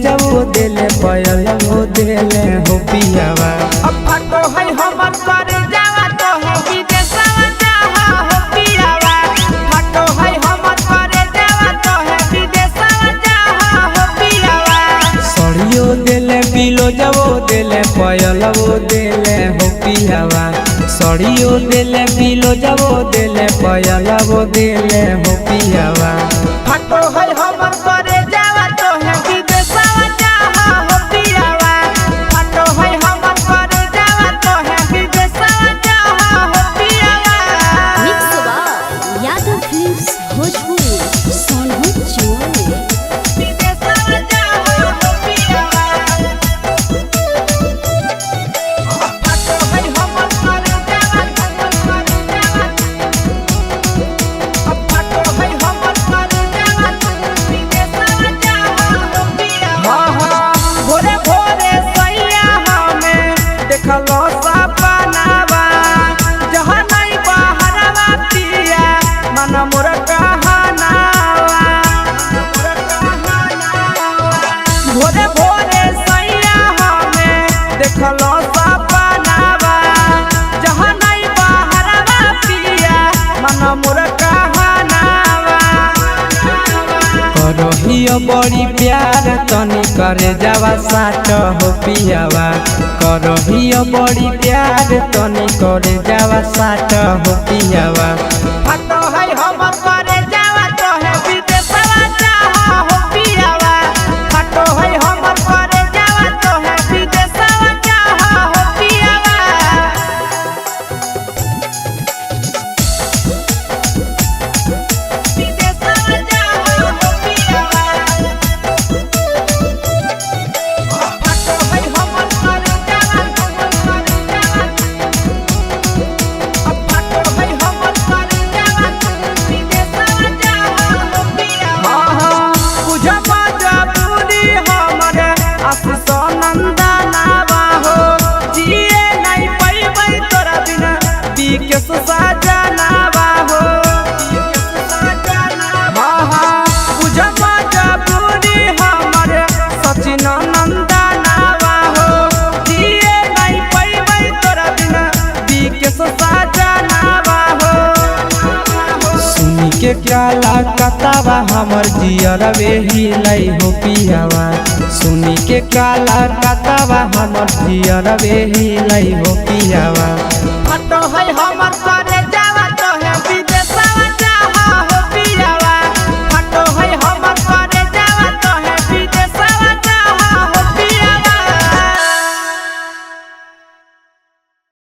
जबो देले पयलवो देले हो पियावा। अब फटो है हमर कर जावा तो है विदेशवा जावा हो पियावा। फटो है हमर कर जावा तो है विदेशवा जावा हो पियावा। सड़ियो देले बिलो जबो देले पयलवो देले हो पियावा। सड़ियो देले बिलो जबो देले पयलवो देले हो पियावा। फटो है हमर कर जावा तो है विदेशवा जावा हो पियावा। फटो है हमर कर जावा तो है विदेशवा जावा हो पियावा। Mix by Yadav films Bhojpuri Sonu Chimoy. विदेशवा जावा हो पियावा। फटो है हमर कर जावा, हमर कर जावा। फटो है हमर कर जावा, विदेशवा जावा हो पियावा। हाँ हाँ, भोरे भोरे सैया हमें देखलो सपनावा। जहाँ नहीं बहरवा पिया, मन मोर कहनावा। भोरे भोरे सैया हमें देखलो सपनावा। जहाँ नहीं बहरवा पिया, मन मोर कहनावा। करहियो बड़ी प्यार तनी करे जावा साट हो पियावा। करहियो बड़ी प्यार तनी करे जावा साट हो पियावा। फटो है हमर करे जावा तो है विदेशवा जावा हो पियावा। फटो है हमर करे जावा तो है विदेशवा जावा हो पियावा। विदेशवा जावा हो पियावा। फटो है हमर करे जावा, हमर करे जावा। फटो है हमर कर जावा, विदेशवा जावा हो पियावा। हाँ हाँ, बुझबा जरूरी हमर आशीष नंदनावा हो। जिए नहीं पैबै तोरा बिना, बीके सजनावा हो। हाँ हाँ, बुझबा जरूरी हमर सचिन नंदनावा हो। जिए नहीं पैबै तोरा बिना, बीके सजनावा हो। सुनी के काला कतावा हमर जियरवे हिलै हो पियावा। सुनी के काला कतावा हमर जियरवे हिलै हो पियावा। फटो है हमर करे